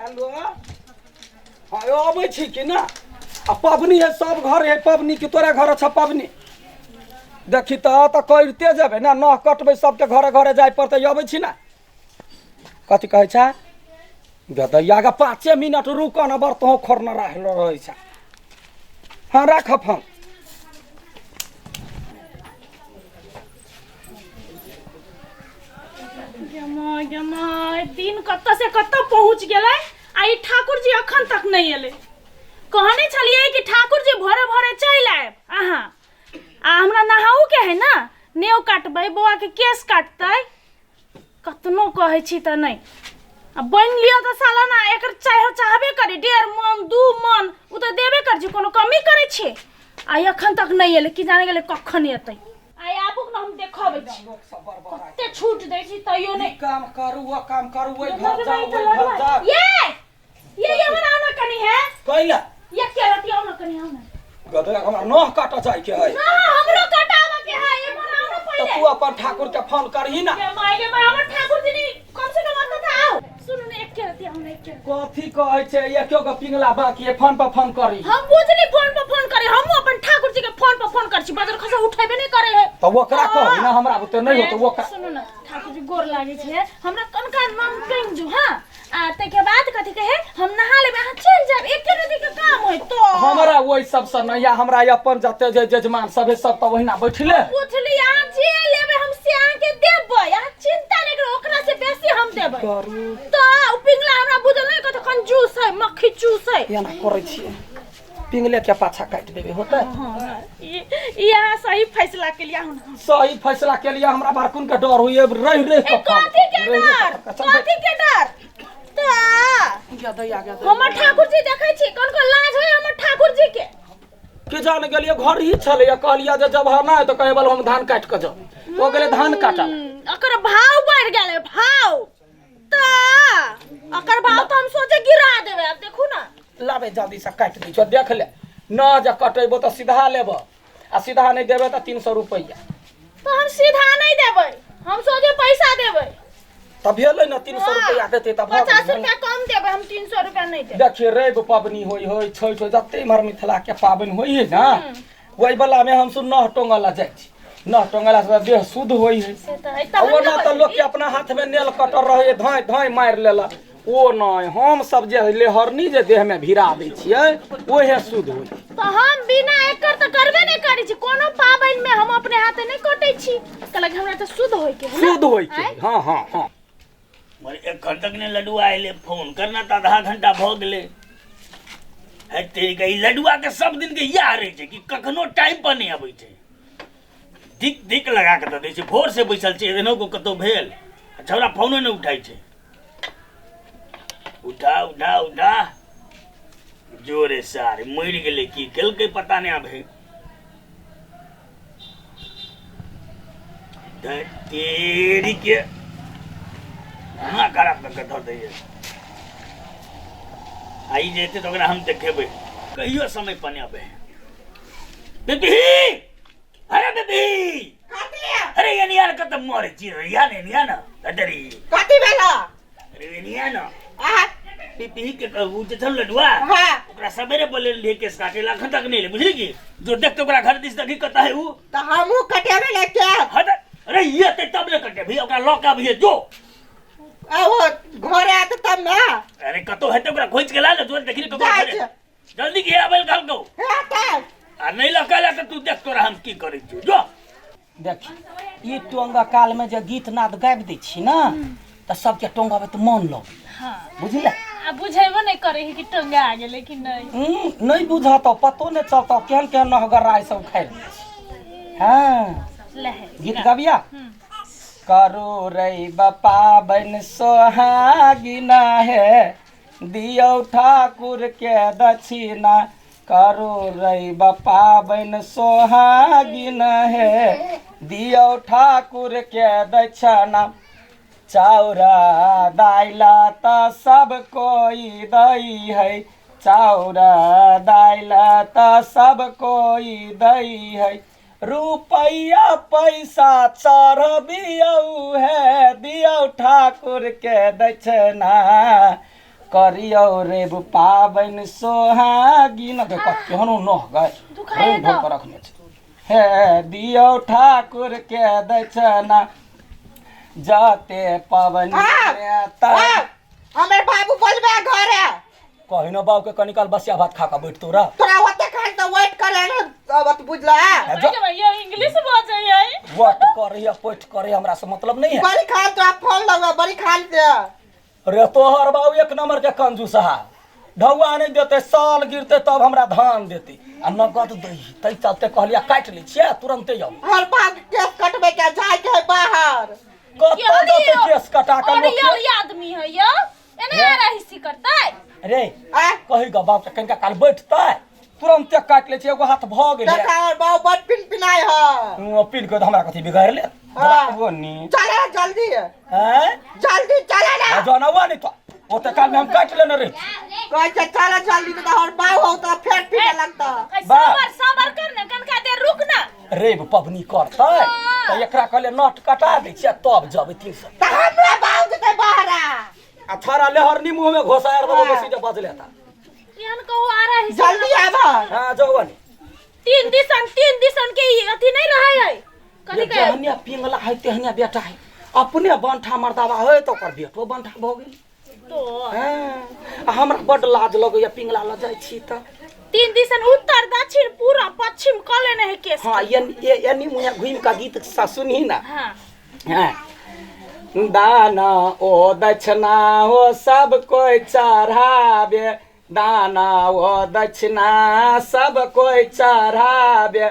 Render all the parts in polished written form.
Hello हाँ यो अबै छी कि ना आ पबनी है सब घर है पबनी कि तोरा घर अच्छा पबनी देखी तऽ तऽ करिते जेबै ने नह कटबै सबके घरे घरे जाय पड़तै अबै छी ना कथी कहै छै गदैया के पाँचे मिनट रुक न बड़ तोह खोरना राखल रहै छै हाँ राख फोन गे गे माय, दिन कतऽ से कतऽ पहुँच गेलै आ ई ठाकुर जी अखन तक नहि एलै। कहने छलियै कि ठाकुर जी भोरे भोरे चलि आयब अहाँ, आ हमरा नहाओ के है ना, नेव काटबै, बौआ के केश काटतै। कतनो कहै छी तऽ नहि आ बनि लिअ तऽ साला ना एकर चाहे चाहबे करी 1.5 मन 2 मन ओ तऽ देबे कर छी, कोनो कमी करै छी। आ एखन तक नहि एलै, की जाने गेलै कखन एतै। आइ आबू ने हम देखबै छी, कते छूट दै छी तैयो नहि। ई काम करू ओ काम करू, ओहि घर जाउ ओहि घर जाउ। ये ये ये हमरा आउ ना कनी है कैला ये के रति आउ ना कनी आउ ना। गदरा हमरा नह काटऽ जाय के है। ना हमरो कटाबऽ के है, ये हमरा आउ ना तऽ पहिले। तू अपन ठाकुर के फोन करही ना। ये my गे my, हमर ठाकुर जी नी कम से कम अतऽ तऽ आउ। सुनू ने, एक के रति आउ ना, एक के रति। कथी कहै छै एको गो पिंगला बाकी है, फोन पर फोन करी। हम बुझली फोन पर फोन करी, हमहूँ अपन ठाकुर जी के फोन पर फोन करै छी, बजर खसा उठेबे नहि करे है। तऽ ओकरा कही ना, हमरा बुते नहि होतौ ओकरा। सुनू ना ठाकुर जी, गोर लागै छै हमरा, कनका नाम कहि जो। हाँ आ ताहिके बाद कथी कहे हम नहा लेबै, अहाँ चलि जायब, एके रति के काम होय तो। हमरा ओहि सबसँ नहि या हमरा अपन जते जे जजमान सब है सब तऽ ओहिना बैठले। बुझली अहाँ जे लेबै हम से अहाँके देबै, अहाँ चिंता नहि करू, ओकरा से बेसी हम देबै। करू तऽ ओ पिंगला हमरा बुझल नहि कथी कंजूस है, मक्खी चूस है। एना करै छियै, पिंगले के पाछा काटि देबै होतै। हाँ, ई अहाँ सही फैसला केलियै अहाँ। सही फैसला के लिए हमरा बारकुन के डर होइए रहि रहि ए, के कथी के डर, कथी के डर? तऽ गया दैया गया दैया। हमर ठाकुर जी देखै छी कोन कोन लाज होय हमर ठाकुर जी के। के जान गेलियै घर ही छलैया, कहलियै जे जब हम नहि तऽ कहे वाला हम धान काटि कऽ जाउ, ओ गेलै धान काटऽ। ओकर भाव बढ़ि गेलै भाव, तऽ ओकर भाव तऽ हम सोचे गिरा देबै। आब देखू ना लाबे जल्दी से काटि दै छौ, देख ले न जे कटेबो तऽ सीधा लेबऽ आ सीधा नहि देबै तऽ 300 रुपैआ। तऽ हम सीधा नहि देबै, हम सोचे पैसा देबै। तऽ भेलै ने 300 रुपैआ देतै तऽ भऽ 50 गेलै। रुपया कम देबै हम, 300 रुपया नहि देबै। देखिए रवि पबनी होइ होइ छठि होइ जते इम्हर मिथिलाके पाबनि होइ है ना, ओहि वला मे हमसब नह टोंगऽ लए जाइ छी। नह टोंगला से देह शुद्ध होइ है। से तऽ है, आ तहन ओना ने तऽ लोकके अपना हाथमे नेल कटर रहै है, धाँइ धाँइ मारि लेलक, ओ नहि हम सब जे लेहरनी जे देहमे भिरा दै छियै ओहे शुद्ध होइ छै। तऽ हम बिना एकर तऽ करबे नहि करै छी, कोनो पाबनि मे हम अपने हाथे नहि कटै छी, कहलक हमरा तऽ शुद्ध होइ के है ना। शुद्ध होइ के आँय? हँ हँ हँ। मगर एखन तक ने लड्डुआ एलै, फोन करना तऽ आधा घंटा भऽ गेलै। है तेरी के ई लड्डुआ के सब दिन के इएह रहै छै कि कखनो टाइम पर नहि अबै छै, दिक दिक लगा के दऽ दै छै। भोर से बैसल छै, एहनो को कतौ भेल आ छौड़ा फोनो नहि उठाइ छै। उठा उठा उठा जोरे सारे मरि गेलै की केलकै पता नहि। आब हे तेरी के दिमाग खराब कऽ के धऽ दैये। आ ई जे एतै तऽ ओकरा हम देखेबै, कहियो समय पर नहि अबै है। बेबी, अरे बेबी, अरे एनिया ने कतऽ मरै छी रे, या ने एनिया ने अदरी। कथी भेल? अरे एनिया ने। आहा। पीपी के कहू जे छल लडुआ। हाँ। ओकरा सवेरे बोले लिए केस काटे ला, अखन तक नहीं ले, बुझली की? जो देख तो ओकरा घर दिस देखी कतऽ है ऊ। तऽ हमहूँ कटेबे ने के। हाँ तऽ, अरे ये ते तब ले कटेबही, ओकरा लऽ के अबिहे जो। आ ओ घरे आते तब ना। अरे कतौ हेतै ओकरा खोजि के ला ले, जो देखी कतौ जाइ घरे। छै। जल्दी के आबै लए कहलकौ। हे तऽ। आ नहीं लऽ के एला तऽ तू देख तोरा हम की करै छियौ, जो। देखी ई टोंगा काल में जे गीत नाद गाबि दै छी ना तऽ सबके टोंगाबै तऽ मन लगै। हाँ। बुझले? आ बुझेबो नहि करे है कि टोंगा आ गेलै कि नहि। नहि बुझतौ, पतो नहि चलतौ केहन केहन नहगर्रा सब उखाड़ि दै छै। हाँ। लहे। गीत गबिया। करू रैब पाबनि सोहागिना हे, दियौ ठाकुर के दक्षिणा। करू रैब पाबनि सोहागिन हे, दियौ ठाकुर के दक्षिणा। चाउरा दाइला तऽ सब कोई दै है, चाउरा दाइला तऽ सब कोई दै है, रुपैया पैसा चढ़बियौ हे, दियौ ठाकुर के दक्षिणा। करियौ रे पाबनि सोहागिन। देख केहनो नह गए दुखाए रंग भर तऽ। के रखने छै। हे दियौ ठाकुर के दक्षिणा जते पबनी हाँ, तऽ हमर बाबू बोलबे घरे। कही न बाबू के कनी काल बसिया भात खा के बैठतो रह। तोरा ओते खान तऽ वेट करे ने अब तऽ बुझला। जो- भैया इंग्लिश बजै है। वट करे या पैठ करे हमरा से मतलब नहीं है। बड़ी खान तोरा फोन लगवा बड़ी खान से। रे तोहर बाबू एक नंबर के कंजूस है, ढौआ नहीं देते, साल गिरते तब हमरा धान देते आ नगद दै तै चलते कहलिया काटि लै छियै तुरंते जाउ। हर बाग केस कटबे के जाय के है बाहर। कतऽ जतै केस कटा के लोक? और आदमी है यो एने आ रही सी करतै। रे आ कही ग बाप के कनिका काल बैठतै तुरंते काटि लै छियै, एगो हाथ भऽ गेलै। देखा और बाबू बड़ पिन पिनाय है। पिन के हमरा कथी बिगाड़ि लेत? हाँ। बोनी चले जल्दी। हैं जल्दी चले ना। जनौआ नहीं तो ओते काल में हम काटि लेने रही। कहै छै चले जल्दी तऽ हमर बाबू हो तऽ फेर पीटे लगता। सबर सबर कर ना कनका देर रुक ना। रेब पबनी करतै तऽ एकरा कहले नट कटा दै छियै तब जबै 300। तऽ हमरा बाबू जेतै बाहरा। आ छाड़ा लेहरनी मुँह में घोसाएर देबो बेसी जे बजले ता। एहन कहू आ रही जल्दी आब। हाँ जाउ नी। तीन दिसन के ई अथी नहीं रहे है कथी के। जहनिया पिंगला है तेहनिया बेटा है, अपने बंठा मर्दाबा है तऽ ओकर बेटो बंठा भऽ गेल। तो हाँ, आ हमरा बड्ड लाज लगैया पिंगला लग जाइ छी तऽ। तीन दिसन उत्तर दक्षिण पूरा पश्चिम कऽ लेने है केस। हाँ एनी मुँहे घुमि कऽ गीत सुनही ना। हाँ। हाँ। दाना ओ दक्षिणा ओ सब कोई चढ़ावे, दाना ओ दक्षिणा सब कोई चढ़ावे,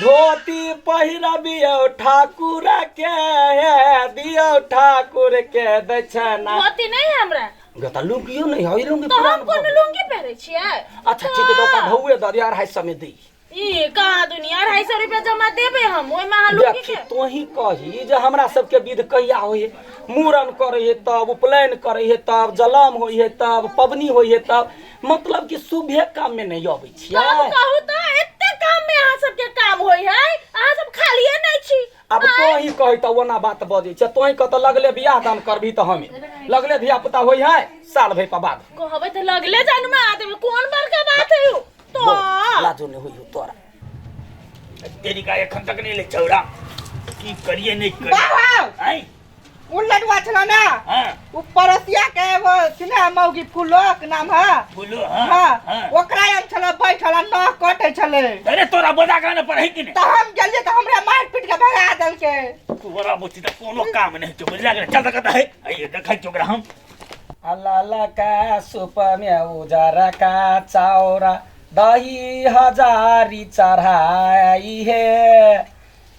धोती पहिरबियौ ठाकुर के, हे दियौ ठाकुर के दक्षिणा। धोती नहीं है हमरा। गे तऽ लुंगियो नहीं है, ई लुंगी तो हम पुरान कोन भऽ गेल। लुंगी पहिरे छियै? अच्छा ठीक है, तऽ ओकरा ढौए दऽ दिअ 250 में दी। ई कहाँ दुनिया 250 रुपया जमा देबै हम ओहिमे अहाँ लुंगी देखी के। तोही कही जे हमरा सबके विध कहिया होइ है? मूड़न करै है तब, उपनयन करै है तब, जलम होइ है तब, पबनी होइ है तब, मतलब कि शुभे काम में नहीं अबै तब छियै। कहू तऽ एते काम में अहाँ सबके काम होइ है, अहाँ सब खालिए नहीं छी। आब तोही कही तऽ ओना बात बजै छै, तोही कह तऽ लगले बियाह दान करबही तऽ हमे लगले धिया पुता होइ है साल भरि पर बाद। कहबै तऽ लगले जन्मा देबै, कोन बड़का बात है यौ तो। लाजो नहीं होइ हौ तोरा। तेरी का एखन तक नहीं ले चौड़ा की करिए नहीं करिए। बाबू आय उ लडुआ छलो ना। हाँ। उ पड़ोसिया के एगो छलै मौगी फूलो के नाम है। फूलो हाँ। हाँ। हाँ। ओकरा आयल छलै बैठल आ नह कटै छलै। अरे तोरा बजा के ने पढ़ै कि नहीं? तऽ हम गेलियै तऽ हमरा मारि पीट के भगा देलकै। तोरा बुझी तऽ कोनो काम नहीं छौ बुझला कि चल तऽ है आइए देखै छियौ ओकरा हम। लाल का सूप में उजर का चाउरा दही हजारी चढ़ाई हे,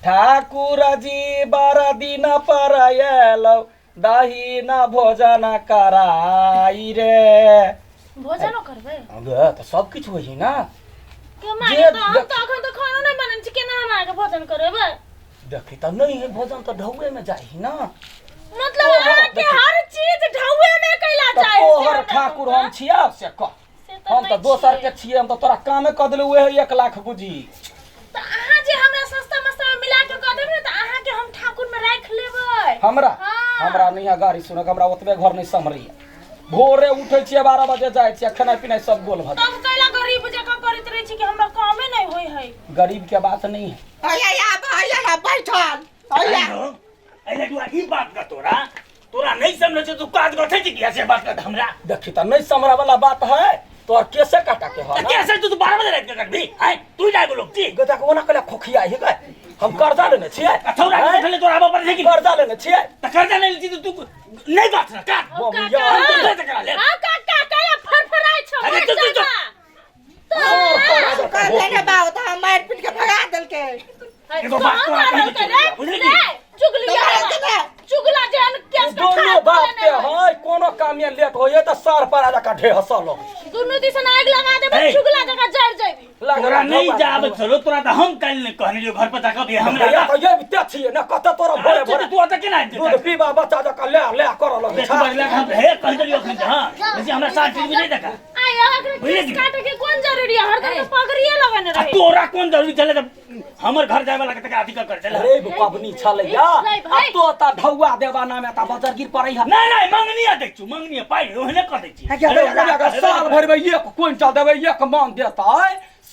ठाकुर जी बारह दिन पर आयलौ दही न भोजन कराई रे। भोजनो करबै? गे तऽ सब किछु होइ है ना। के माने जे तऽ हम तऽ अखन तऽ खानो नहि बनेने छी, केना हम अहाँके भोजन करेबै? देखी तऽ नहीं है भोजन तऽ ढौए में जाइ है ना। मतलब अहाँके हर चीज ढौए में कैला तऽ जाइ है। तोहर ठाकुर हम छियै से कह। से तऽ हम तऽ नहि दोसर छियै। के छियै, हम तऽ तोरा कामे कऽ देलहुँ उएह 1 लाख बुझी। तऽ अहाँ जे हमरा सस्ता मस्ता में मिला के कऽ देब ने तऽ अहाँके हम ठाकुर में राखि लेबै। हमरा? हाँ। हमरा नहीं है गाड़ी सुनक, हमरा ओतबे घर नहीं सम्हरैया। भोरे उठै छियै 12 बजे जाइ छियै, खेनाइ पिनाइ सब गोल भऽ तब कैला गरीब जकाँ करैत रहै छी कि हमरा कामे नहीं होइ है? जाइ। गरीब के बात नहीं है। हैया आब हैया ना बैठल हैया। अरे लडुआ ई बात का तोरा तोरा नहीं समझ छै तू काज गठै छै कि ऐसे बात कर हमरा। देखी तऽ नहीं सम्हरै वाला बात है तोहर केसे काटा के है तऽ ना। कैसे तू 12 बजे राति के कटबी आय तू जाय बोलो की? गधा के ओना कहले खोखिया ही गए, हम कर्जा लेने छियै। कथौरा के बैठल तोरा आबऽ पड़ै छै कि? कर्जा लेने छियै। तऽ कर्जा नहि लै छी तऽ तू नहीं गाछ ना काट। बम काका, यार। हम तो करा ले। हाँ काका कैला फरफराइ छौ? अरे मर चुप, चुप, चुप। जाबा। बाबू कहले ने बाबू तऽ हम मारि पीट के भगा देलकै। एगो बात तोरा कहि दै छियौ, बुझली की? चुगली तऽ मारल के ने? चुगला जेहन केस के दोनों ठाढ़ बाप कऽ के लेने है। है कोनो काम में लेट होइए तऽ सर पर आ जाकर ढेर हंसऽ लगै। दुनू दिसन आगि लगा देबै। ए। चुगला जकाँ जरि जेबी। तोरा नहीं जाबे छलो तोरा तऽ हम काल्हि नहि कहने रहियौ घर पर जाकऽ भी हमरा। भैया तऽ ये ते छियै ने कतऽ तोरा भोरे भोरे तू ओतऽ केना आबि दूध जेतै? पीबा बच्चा जकाँ ले ले करऽ लगै बेसी छै। बजला हम हे कहि देलियौ एखन जे, हाँ बेसी हमरा साथ टीवी नहीं देखा। आइ एकरा बुझलियै केस कि? काटे के कोन जरूरी है हरदम तो पगड़िए लगेने आ रहे तोरा कोन जरूरी छलै तऽ हमर घर जाय वाला के तक अथी कर कर छलै अरे पबनी छलैया नहीं आ भाई। तो त ढौआ देवाना में त बजरगिर पड़ै है नहीं नहीं मंगनी दै छु मंगनी पाइ ओहने कर दै छी साल भरि में एक क्विंटल देबै एक मन देतै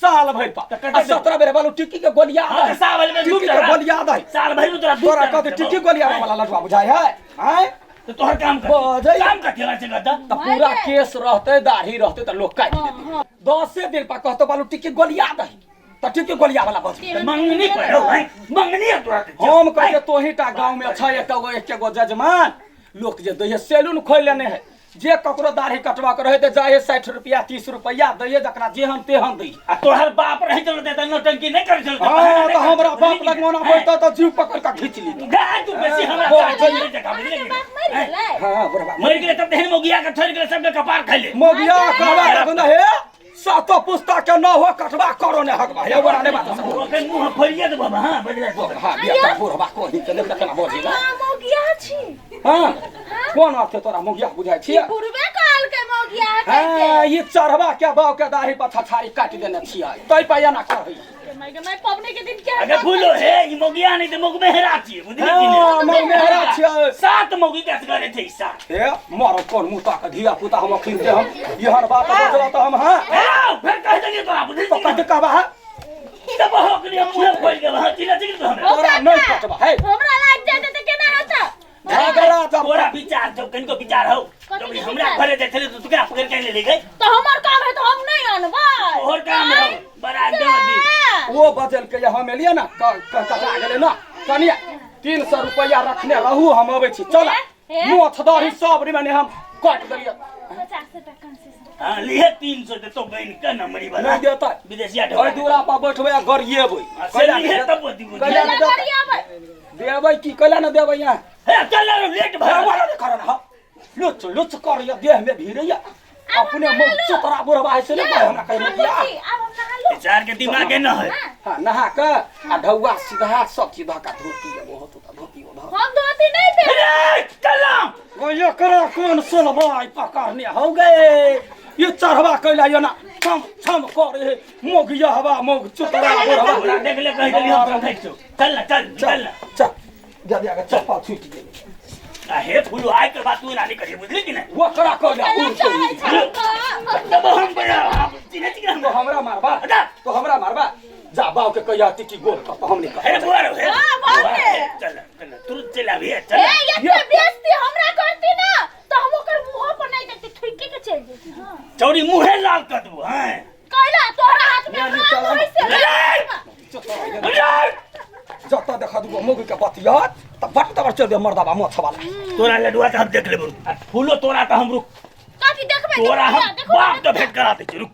साल भरि पर तऽ आ कते 17 बेर बालू टिक्की के गोलिया हाँ, तऽ साल भरि में दू टिक्की के टका। गोलिया दै साल भरि में तोरा दू तोरा टका कहते देबौ। टिक्की गोलिया वाला लडुआ बुझाइ है आँय तऽ तोहर काम कर बजै। काम कथी हमरा से गद्दा तऽ पूरा केस रहतै दाढ़ी रहतै तऽ लोक काटि देतै 10 दिन पर कहतौ बालू टिक्की गोलिया दही तऽ टिक्की गोलिया वाला बजबै मंगनी पर हौ हैं मंगनी है तोरा तऽ हम कहै तोही टा गाँव में छै एक गो एक गो जजमान लोक जे दैहे सैलून खोलि लेने है जे ककरो दाढ़ी कटवा के रहे तऽ जाइ है 60 रुपया 30 रुपया दैहे जकरा जेहन तेहन दै आ तोहर बाप रहै छल तऽ नौटंकी नहि करै छल हँ तऽ हमरा बाप लग मोना बैठता तऽ जीव पकड़ कऽ घीच ली गाय तू बेसी हमरा बोल, चाची चल। नहि देखा बुझलियै कि बाप मरि नहि? गेलै हँ बुढ़बा मरि गेलै तब तेहन मौगिया के छोड़ि गेलै सबके कपार खैले मोगिया कहबा तखन हे सातो पुस्ता के न हो कटवा करो ने हकबा हे बड़ा ने बात सब ओकर मुँह फोड़िए देबो हँ बुझलियै हां बिया बुढ़बा कोही के देख केना बजी ना अहाँ मौगिया छी हां कोन अर्थ तोरा मोगिया बुझाइ छियै बुढ़बे कहलकै मौगिया कहिके हां ई चढ़वा के बाव के दाढ़ी पर छछारी काटि देने छियै तै पर एना कहै माय गे माय पबनी के दिन क्या अगर फूलो हे ई मौगिया नहीं तऽ मौग मेहरा छियै बुझलियै कि नहि? हाँ, मौग मेहरा छियै। सात मौगी के असगरे छै ई सात हे मरो कोन मुँह ताक धिया पुता हम अखिल दे हम इहर बात बजला तऽ हम हां हे आउ, फेर कहि देलियै तोरा बुझलियै तो कि नहि? कथी कहबा है तब हो गेलियै हम मुँहे खोलि गेल हँ चिल्ला चिल्ली तो हमरा तोरा नहि कटबा हे हमरा लागि जाइत तऽ केना होता झगड़ा जब तोरा विचार छौ कनिको विचार हौ कथी जब के हमरा विचार? घरे जाइ छलै तऽ तू केना पकड़ि के ले गई तऽ हमर काम है तऽ हम नहि अनबै तोहर काम हौ बड़ा एकदम अथी वो बजल के हम एलियै ना कटा गेलै ना कनिया 300 रुपया रखने रहू हम अबै छी चल हे? मोथ दाढ़ी सब रे माने हम काट देलियै 50 टका कंसेशन हाँ लिए 300 दे तो बहन का नंबरी वाला नहि देतै विदेशिया ओहि ढोला दूरा पर बैठबै आ गरिएबै हाँ, से लिए तब वो कैला कैला नहि देतै? गरियाबै देबै की कैला नहि देबै यहाँ हे चल ना लेट हे भा वाला नहि करऽ ना लुच लुच करैया देह में भिड़ैया अपने मुँह चोतरा बुढ़वा है से नहि कहै हमरा कहै ठाकुर जी आब हम नहा लू विचार के दिमाग न है हाँ नहा कऽ आ ढौआ सीधा सब चीज धऽ कऽ धोती एगो होतो तऽ धोती ओढ़ हम धोती नहीं पहनब अरे चल ना ओ एकरा कोन सोलबाई पकड़ने हो गए ये चढ़वा कैला ये ना छम छम करे मोगिया हवा मोग चुतरा बुढ़वा हमरा देख ले कहि देली हम समझै छौ चल ना चल चल ना चल जा जा के चप्पल छूटि गेलै आ हे फूलो आइ के बात तू एना नहीं करिए बुझली कि नहीं ओकरा कैला कैला उड़ चढ़ै के छै तऽ। तब हम बड़ा आप चिन्है छी कि तो हमरा हमरा मारबा हटा। तो हमरा मारबा जा बाव के कहिया टिकी गोल कर तो हम नहीं हे कर बुआ रो हे हाँ, बाप बुआ, रे। हे, चल चल तुरंत चल अभी चल ए एते बेइज्जती हमरा करती ना तो हम ओकर मुंह पर नहीं देखती थुइके के चल जेती हां चौड़ी मुँहे लाल कर देबो हैं कैला तोहरा हाथ में नहीं, राम चल, होई से अरे! जतऽ देखा दूगो मौगी के बतियत तऽ बट तबर चल दे मर्दाबा माछ वाला तोरा लडुआ तऽ हम देख लेबो आ फूलो तोरा तऽ हम रुक कथी देखबे तोरा हम देखो बाप तऽ भेंट करा दै छी रुक